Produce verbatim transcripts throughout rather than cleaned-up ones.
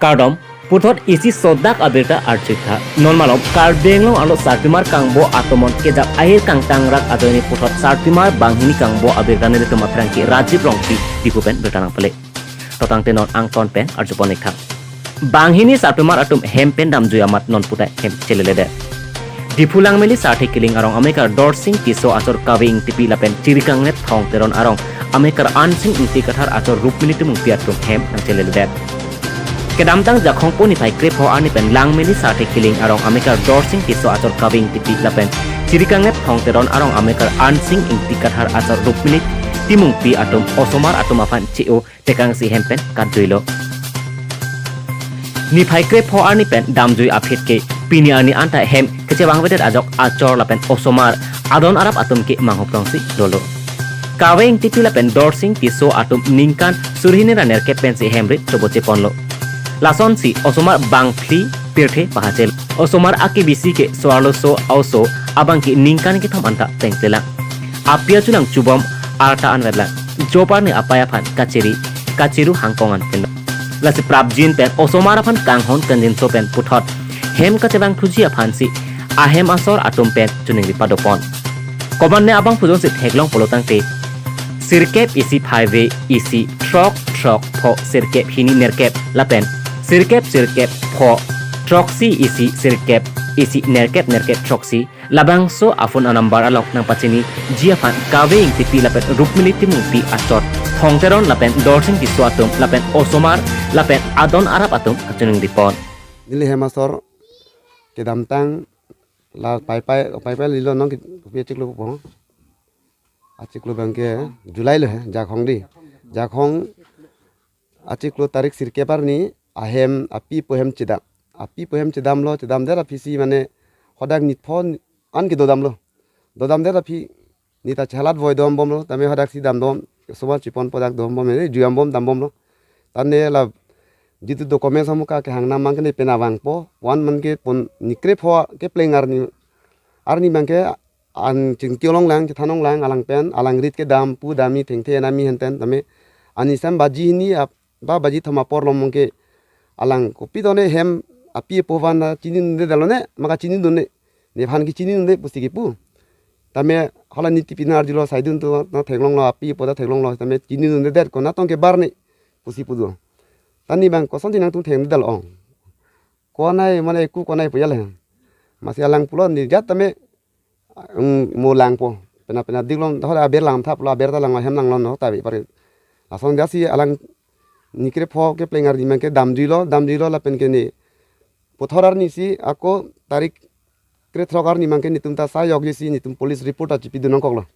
Kardom, puthot isi sodak abirta arjutha. Non malom Karbi Anglong arlo sarpimar kangbo atomon kejak ahir kangtangrak ajoine puthot sarpimar banghini kangbo abirta nelitum aphrangke Rajiv Rongpi Diphu pen birta nangpale. To tangte non angton pen arjupon ikha. Banghini sarpimar atum hem pen damjui amat non puta hem cheleledet. Diphu Langmeli Sarthe Killing arong amekar Dorsing Tisso achor Kave Ingtipi lapen Chirikangnet Thong Teron arong amekar Ansing Ingti Kathar achor Rukmini Timungpi atum hem nangcheleledet. Kedamtang Jakhong po niphai krepho arni pen Langmeli Sarthe Killing arong amekar Dorsing Tisso achor Kave Ingtipi lapen Chirikangnet Thong Teron arong amekar Ansing Ingti Kathar achor Rukmini Timungpi atum osomar atum aphan che-o tekangsi hem pen katjuilo. Niphai krepho arni pen damjui aphi ke pini arni anta hem kechevangvedet ajok achor lapen osomar adon arap atum ke manghuprongsi dolo. Kave Ingtipi lapen Dorsing Tisso atum ningkan suri hini ra nerkep pensi hem rit chobocheponlo. Lasonsi osomar bangphli pirthe pahachel. Osomar akibisi ke so-arloso a-oso abang ke ningkan kethom anta tengtelang. Api achu nangchubom arta anvetlang. Job arni apai aphan kachiri, kachiru hangkong an pen. Lasi prapjin pen osomar aphan kanghon kanjinso pen puthot hem kachevangthuji aphansi ahem asor atum pen choningri padopon. Komatne abangphu jongsi theklong pulo tangte sirkep isi phaive isi throk throk pho sirkep hini nerkep lapen sirkep sirkep pho throksi isi sirkep isi nerkep nerkep throksi labangso a-phone a-number along nangpachiniji aphan Kave Ingtipi lapen Rukmini Timungpi achor Thong Teron lapen Dorsing Tisso atum lapen osomar lapen adon arap atum kachoningripon. Neli hem asor kedamtang la paipai paipai lilo nong ki-, kopi achiklo po. Achiklo abangke July lo he, Jakhong di. Jakhong achiklo tarik sirkep arni ahem api po hem chedam. Api po hem chedamlo, chedamdet aphisi mane hodak nithon an kedodamlo. Dodamdet aphi neta chehalat voi dombomlo, tame hodaksi damdom, osomar chepon po dak dombom, eh, juyambom dambomlo. Tane la jitu document samuka kehangnam mang ke ne pena vangpo, wan man ke pon nikrepho kepleng arni, arni mang ke an chingki longlang, chethan longlang, alang pen, alang rit kedam, pu dam-i thengthe nami henten, tame, ani sam baji hini ap, ba baji thom apor lomong ke, alang kopi done hem, api apo van na chinidundedetlo ne, maka chinidunde, nephan ke chinidunde pusi kipu. Tame, hala niti pinar julo saidun tu, na theklonglo, api apo ta theklonglo, tame chinidundedet ko natong ke bar ne, pusi pudo. Tani bang kosonsi nangtum thengdedetlo ong. Konai mane ku konai pu jale. Masi alang pulo ni jat tame, mm, mo langpo. Pena pena diklong dah aber langthaplo, aber ta langlo hem langlo no ta bi pare. Lason jasi alang nikrepho kepleng arni mang ke damjuilo, damjuilo lapen ke ni puthot arnisi ako tarik krethrok arni mang ke netum ta sayok jesi netum police report ta chipidun nangkoklo.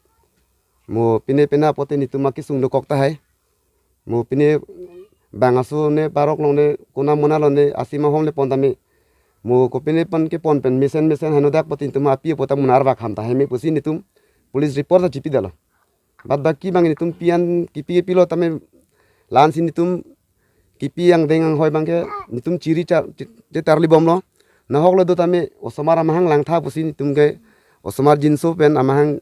Mo pine pena pote netum akisung dokok tahai. Mo pine bang aso ne parok long ne kona mona long ne asima hom le pon tame. Mo kopine pon kepon pen mesen mesen hanodak poti netum api apo ta mona arvak ham tahai me pusi netum police report ta chipidetlo. Bad baki bang netum pi-an kipi kepilo tame la-ansi netum kipi angdeng anghoi bang ke netum chiri cha-, che-, chetarlibomlo. Nahok le do tame osomar amahang langtha pusi netum ke osomar jinso pen amahang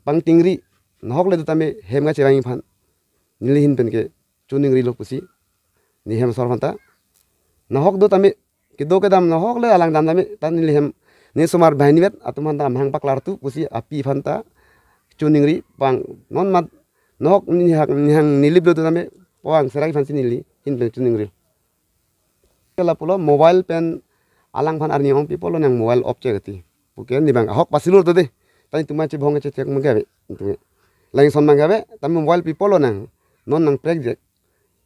pangtingri. Nahok le do tame hem kachevangji aphan neli ahin pen ke choningrilo pusi ne hem asor aphanta. Nahok do tame kedo kedam nahok le alang dam tame ta neli hem ne osomar banghini vet atum aphanta amahang paklarthu pusi api aphanta choningri pang non mat nahok nihak nihang nilip lo do tame pang serai aphansi neli ahin pen choningri. Kela pulo mobile pen alang aphan arni ong pi pulo nang mobile off che kati. Puke ne bang ahok pasilur to de. Tani tuma chebong chethek mangke ave. Tumi. Lang son mangke ave, tami mobile pi pulo nang. Non nangprek je.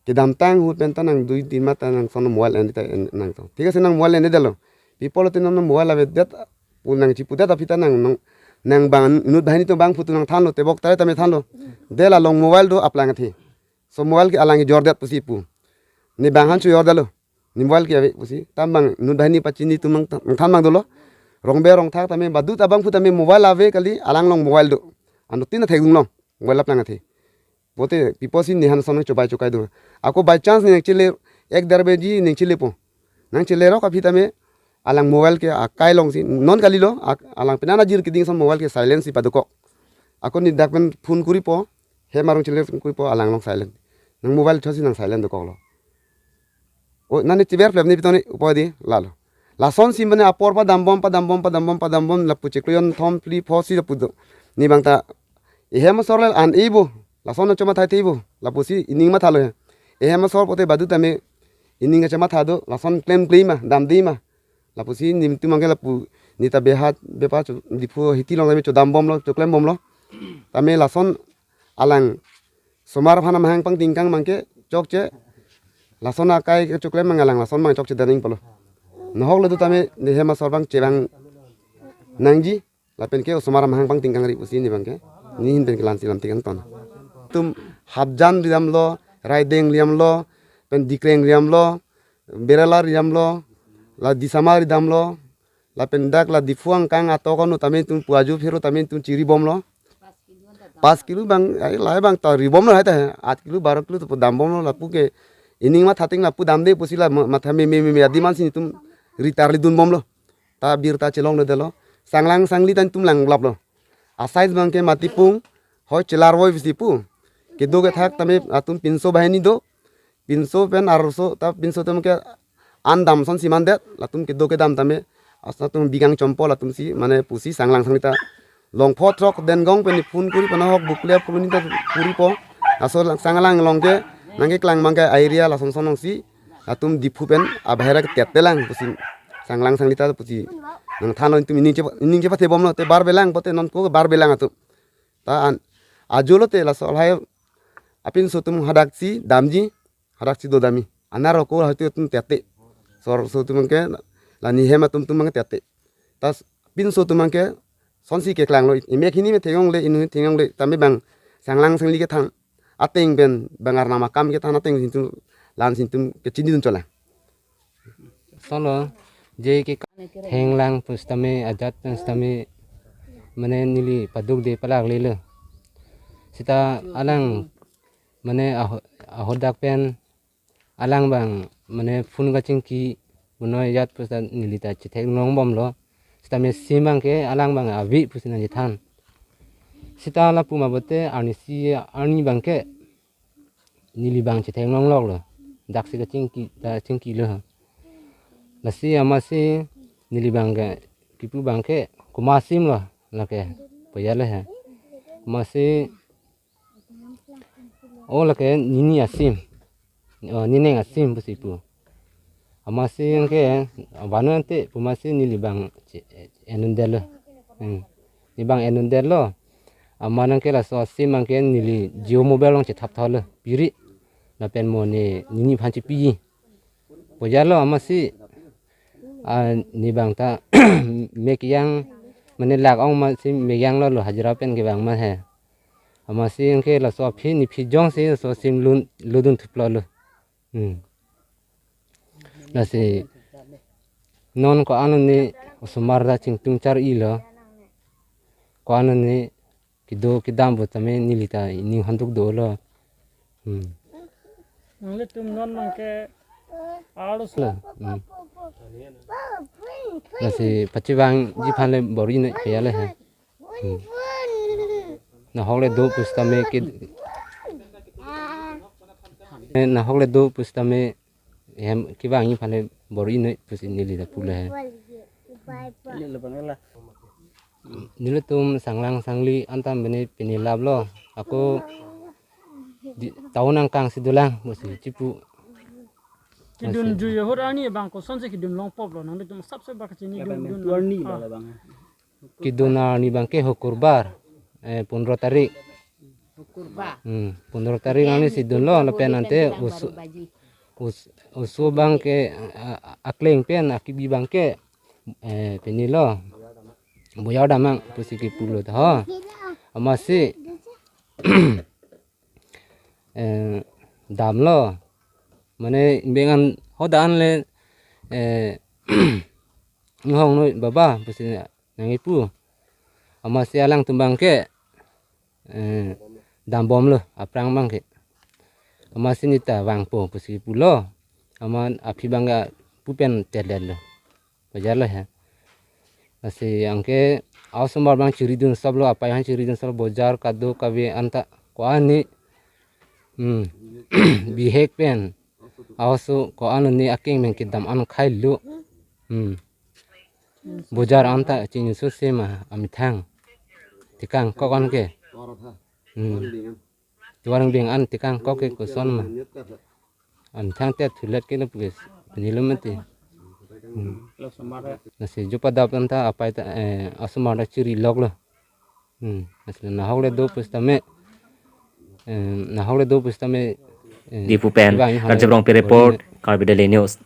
Kedamtang ahut pen ta nang dui tin ma ta nang son mobile en ta en nang to. Thik ase nang mobile endedetlo. Pi pulo te non mobile avedet pu nang chipudet aphi ta nang nang nang bang inut banghini atum bangphu atum nangthanlo tebok tare tame thanlo. Dela long mobile do aplang athe. So mobile ke alang jordet pusi pu. Ne bang aphan chojordetlo. Ne mobile ke ave pusi. Tam bang inut banghini pachini atum nang, nangthan bang dolo. Rongbe rongthak tame badut abangphu tame mobile ave kali alang long mobile do. Anuttin athek dunglong. Mobile aplang athe. Pote pi pusi ne han son chobai chokai do. Ako by chance ne chele ek der baji ne chelepo. Nang chelerok aphi tame alang mobile ke akai longsi non kalilo ak-, alang penana jir keding son mobile ke silent si padokok. Ako ne dak pen phone kuripo. Hem arong chele kuripo alang long silent. Nang mobile chosi nang silent dokoklo. O, nani chiber plep ni pitoni upo di lalo. Lason si mane apor padambom, padambom, padambom, padambom, lapu chiklo jon thom phli pho si lapu do. Ne bang ta ehem asor le an ibo. Lason choma thai thai bo. Lapusi ining mathalo he. Ehem asor pote badu tame ining choma tha do. Lason klem klem ma, damde ma. Lapusi netum abangke lapu ne ta behat bepa chu Diphu hiti along tame chodambomlo, choklembomlo. Tame lason alang osomar aphan amahang pangtingkang abangke chokche. Lason akai kechoklem abang alang lason abang chokche daning polo. Nahok le do tame ne ehem asor abang chevang nangji. Lapen ke osomar amahang pangtingkang ri pusi ne abangke. Ne ahin pen kelang si lam tingkang ton. Netum Hapjan ridamlo, Raideng ridamlo, pen Dikreng ridamlo, Berala ridamlo, la Disama ridamlo, lapen dak la Diphu angkang atok anu tame netum pu aju phero tame netum chiribomlo. Pas kilo abang, ai, lahai abang ta ribomlo hai ta, at kilo, baro kilo ta pu dambomlo, lapu ke ining matha ting lapu damde pusi la ma-, matha me me me me adim ansi netum ritar lidunbomlo. Ta birta chelongledetlo. Sanglang sangli ta netum langlaplo. Asai abangke matipung, hoi chelarvoi pusi pu. Kedo kethak tame latum pinso banghini do. Pinso pen arloso ta pinso atum ke an dam ason si mandet, latum kedo kedam tame, asa atum bikang chompo latum si, mane pusi sanglang sangli ta longpho throk Dengong pen ne phone kuri pen ahok Bokolia colony ta kuri po. Laso lang sanglang along ke nangkeklang abangke area lason son along si latum Diphu pen abahera ketet telang pusi sanglang sangli ta pusi nangthanlo, netum ining che, ining chepathebomlo te barbelang pote non ko barbelang atum. Ta an ajo lote laso lahai apinso atum hadak si damji, hadak si dodamji. Anar roko haitu atum tete. Sor so atum ke la ne ehem atum atum abang tete. Tas pinso atum abangke sonsi keklanglo. Imek hini me thengong le, inut thengong le, tame abang sanglang sangli kethang ateng pen abang arnam akam kethang ateng si netum, la-an si netum kechinidun cholang. Solo, je ke henglang pusitame, ajat pusitame, mane neli padukde palak lelo. Sita alang, mane aho-, ahodak pen alang abang, mane phone kachingki, bunoi ajat pusita neli ta chethek longbomlo. Sitame sim abangke alang abang ave pusi nangchethan. Sita lapu ma pote arnisi arni abangke neli abang chethek longloklo. Daksi kachingki ta chingkilo. Lasi amatsi neli abangke kipu abangke komat asimlo lake, pajale he. Amatsi o lake nini asim. O, nineng asim pusi pu. Amatsi anke, vanu ante pu amatsi neli abang che-, en-un-detlo. Hmm. Ne abang en-un-detlo. Amat anke laso asim anke neli Jio Mobile along chethap thalo. Piri. Lapen mo ne nini aphan chepiji. Pajalo amatsi, ah, ne abang ta mek yang, mane lak ong amatsi mek yang lo, lo hajira pen kevang ma he. Amatsi anke laso aphi ne aphi jongsi laso asim lun, ludun thuplolo. Hmm. Lasi non ko-an ne osomar ta chingtung char-ilo. Ko-an ne kedo kedam pu tame neli ta ining handuk dolo. Hmm. Nanglitum non abangke arloso. Hmm. Lasi pachevangji aphan le bor-inoi pajale he. Hmm. Nahok le do pusitame ke, eh, nahok le do pusitame hem kevangji aphan le bor-inoi pusi neli ta pule he. Nelitum sanglang sangli anta bene pini laplo. Ako di, town angkang si dolang pusi chipu. Kedun juye ahut arni abang kosonsi kedun longpoplo, nanglitum asapso ba kachinidun, kedun arni lo labang. Kedun arni abangke Hukurbar, eh, pondro tarik. Hukurbar. Hmm, pondro tarik arni si dunlo, lapen ante oso, os-, oso abangke, a-, a-, akleng pen akibi abangke, eh, pinilo. Boyar damang pusi kipulo ta ho. Amatsi, eh, damlo. Mane bengan hodan le, eh, inghong noi baba pusi nangkipu. Amatsi alangtum abangke, eh, dambomlo, aphrang abangke. Amatsi ne ta vangpo pusi pulo. Amat aphi abangke pu pen teletlo. Pajalo he. Lasi anke a-osomar abang chiridun soplo, apei aphan chiridun soplo, bojar kado kave anta ko-an ne. Hmm. Bihek pen. Aoso ko-an ne akeng pen kedam an khailu. Hmm. Bojar anta chini su sema amethang. Tekang kok an ke. Hmm. Tovar beng an tekang kok ke koson ma. Amethang te thulet ke lo pukis. Penilo mati. Hmm. Lasi jupa dap anta apai ta, eh, asomar ta chiri lok lo. Hmm. Lasi nahok le do pusitame. Eh, nahok le do pusitame. Eh, Diphu pen, kevang halai Karjap Rongpi report, Karbi Daily News.